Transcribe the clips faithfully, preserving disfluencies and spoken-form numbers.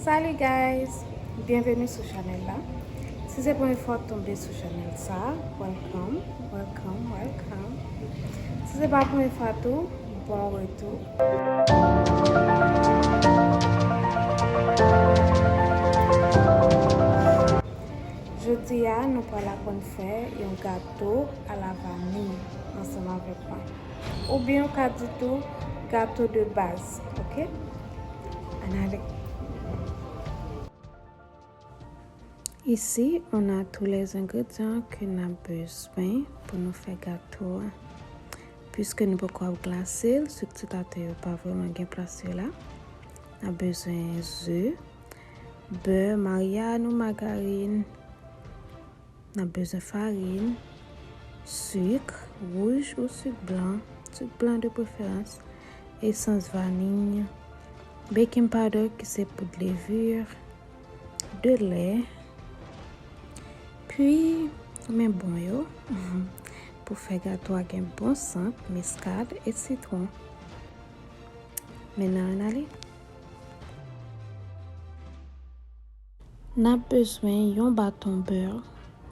Salut guys, byenveni sou chanèl la. Si se premye fwa w tonbe sou chanèl sa, welcome, welcome, welcome. Si se pa premye fwa tou, bon retou. Jodi a, nou pral aprann fè yon gato a la vaniy ansanm avèk mwen. Oubyen ou ka di tou gato de baz, ok? Ann ale. Ici, on a tous les ingrédients que n ap bezwen pou nou fè gato a. Puiske nou poko ap glase l, sik ti atè yo pa vrèman gen plas yo la. N ap bezwen ze, bè, maryann ou magarèn. N ap bezwen farin, sik wouj ou sik blan, sik blan de preferans, esans vaniy, baking powder ki se poud levure, de lè, pi men bon yo pou fè gato a gen bon sant, miskad e sitwon. Mennen ann ale. N ap bezwen yon baton bè,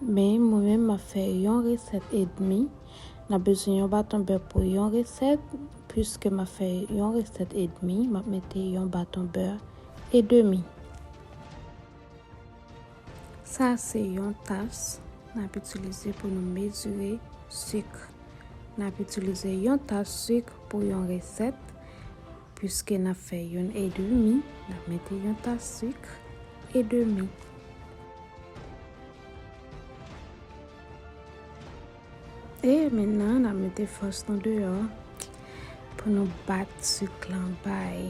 men mwen menm m ap fè yon resèt edmi. N ap bezwen yon baton bè pou yon resèt, puiske m ap fè yon resèt edmi, m ap mete yon baton bè edmi. Sa se yon tas n ap itilize pou nou mezire sik. N ap itilize yon tas sik pou yon resèt. Piske n ap fè youn edmi, n ap mete yon tas sik edmi. E mennan, n ap mete fòs nou deyò pou nou bat sik lan bay.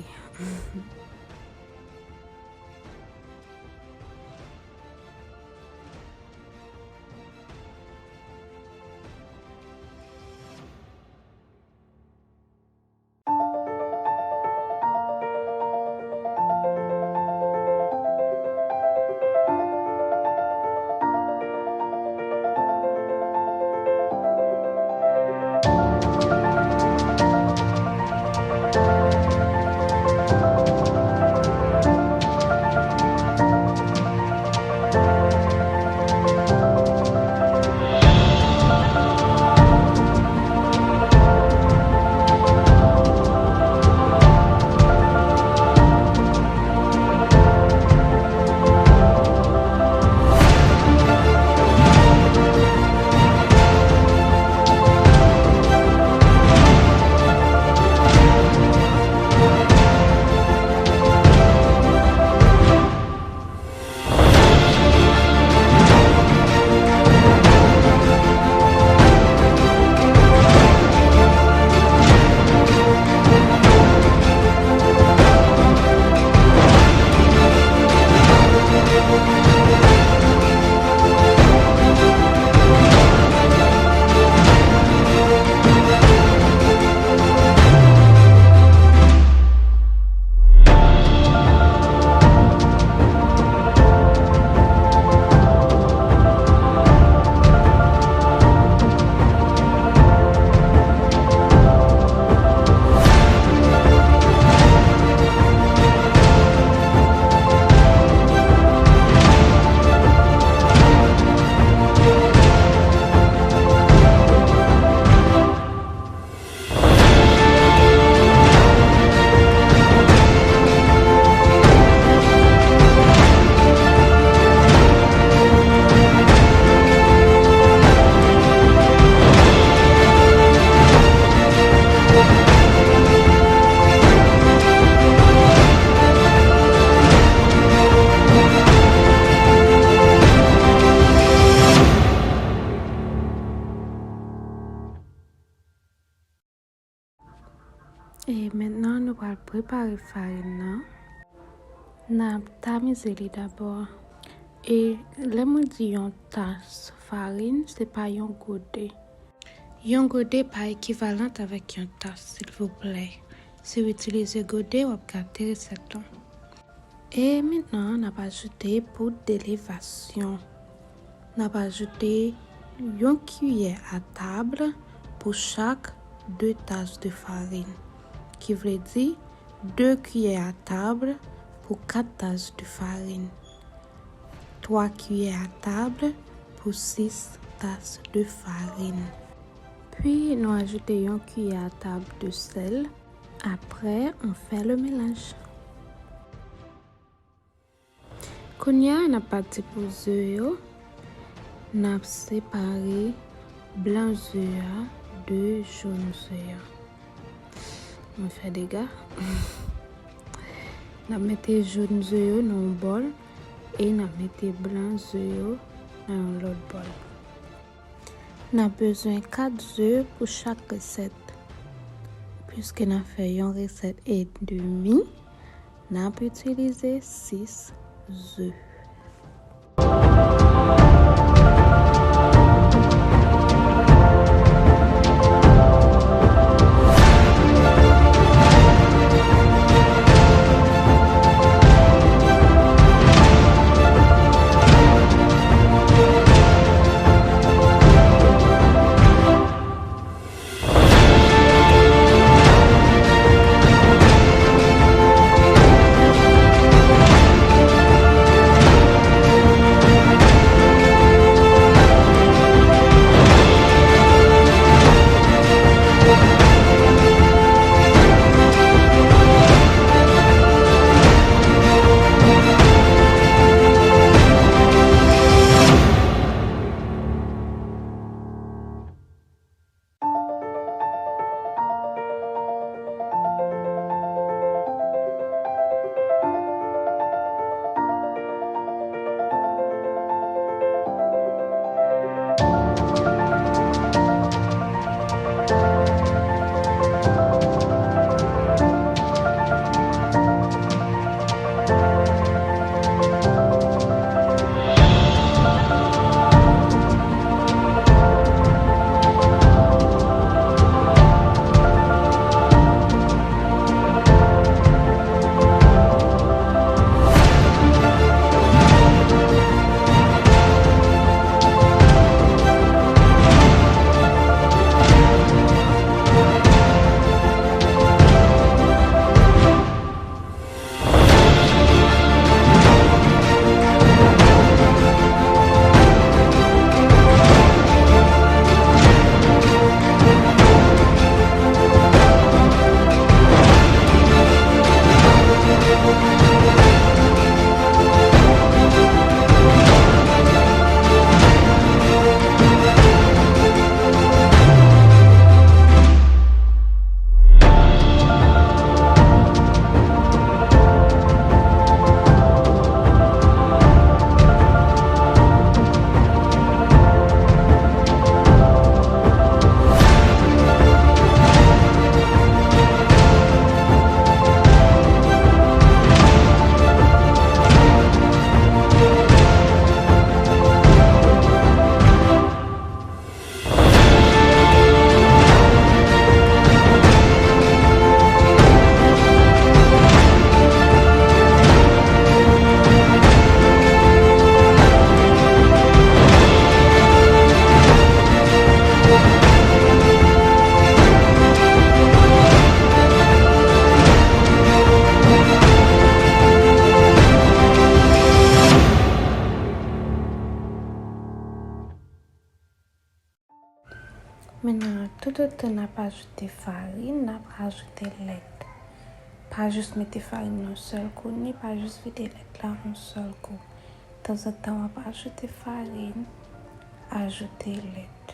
E mentnan, nou pral prepare farin nan. N ap tamize li dabò. E lè mwen di yon tas farin, se pa yon gode. Yon gode pa ekivalan avèk yon tas, silvouplè. Si w itilize gode, w ap gate resèt lan. E mentnan, n ap ajoute poud de levasyon. N ap ajoute yon kiyè a tab pou chak de tas de farin, ki vle di de kiyè a tab pou kat tas de farin, twa kiyè a tab pou sis tas de farin. Pi nou ajoute yon kiyè a tab de sèl. Après, on fait le mélange. Kounye a, n ap pati pou ze yo. N ap separe blan ze a de jòn ze a. Mwen fè dega. N ap mete jòn ze yo nan yon bòl e n ap mete blan ze yo nan yon lòt bòl. N ap bezwen kat ze pou chak resèt. Piske n ap fè yon resèt edmi, n ap itilize sis ze. Mentnan, toutotan n ap ajoute farin, n ap rajoute lèt. Pa jis mete farin nan yon sèl kou, ni pa jis vide lèt la yon sèl kou. Tanzantan, w ap ajoute farin, ajoute lèt.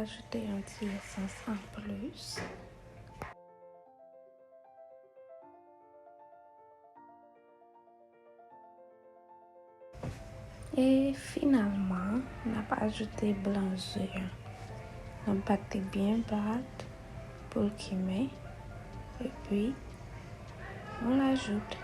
Ajoute yon ti esans anplis. E finalman, n ap ajoute blan ze a. N ap bat li byen bat pou l kimen. Epi, on l'ajoute.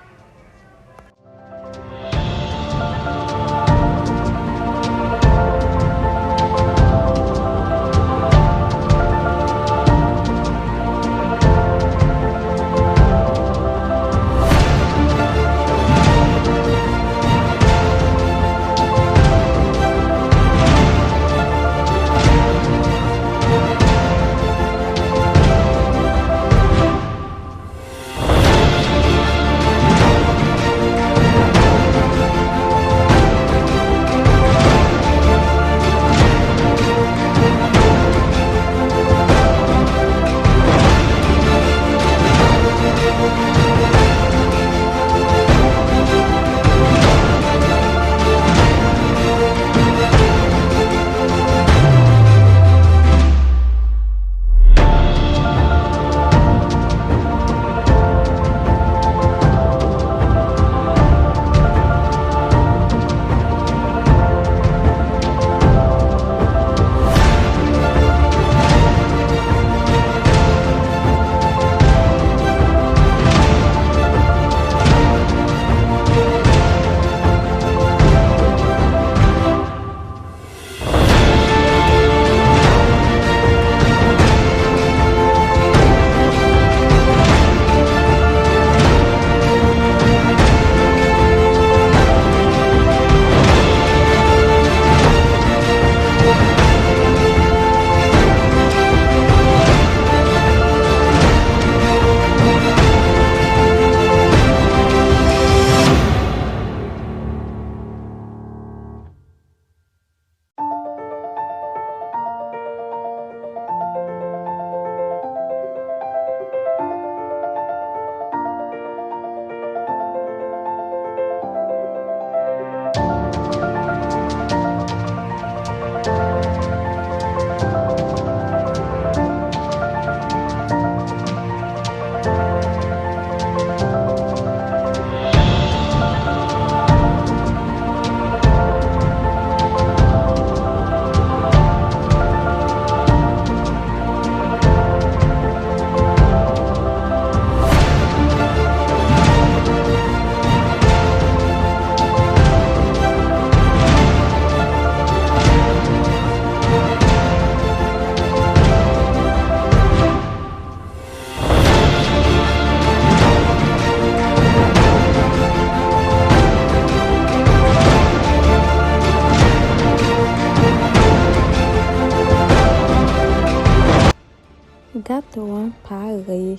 Gato an pare.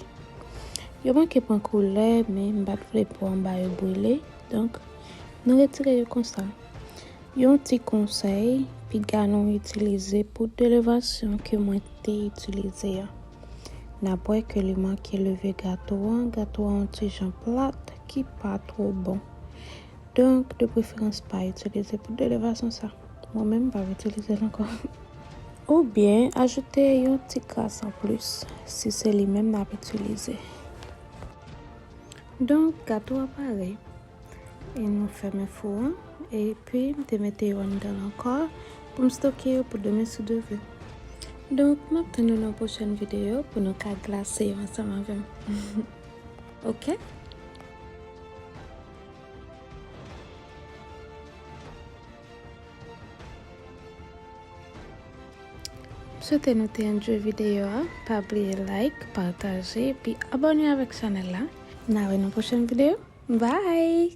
Yo manke pran koulè, men m pa t vle po anba yo brile. Donk, nou retire yo konsa. Yon ti konsèy, piga nou itilize poud de levasyon ke mwen te itilize a. N ap wè ke li manke leve gato an. Gato an yon ti jan plat, ki pa twò bon. Donk, de preferans, pa itilize poud de levasyon sa. Mwen menm, m p ap itilize l ankò. Oubyen, ajoute yon ti kras anplis, si se li menm n ap itilize. Donk, gato a pare. E nou fèmen fou an. Epi, m te mete yo anndan l ankò pou m stoke yo pou demen si Dye vle. Donk, m ap tann nou nan pwochèn videyo pou nou ka glase yo ansanm avè m. Oke? M swete nou te enjoy videyo a. Pa bliye like, pataje, epi abòne avèk chanèl la. N a wè nan pwochèn videyo. Bye!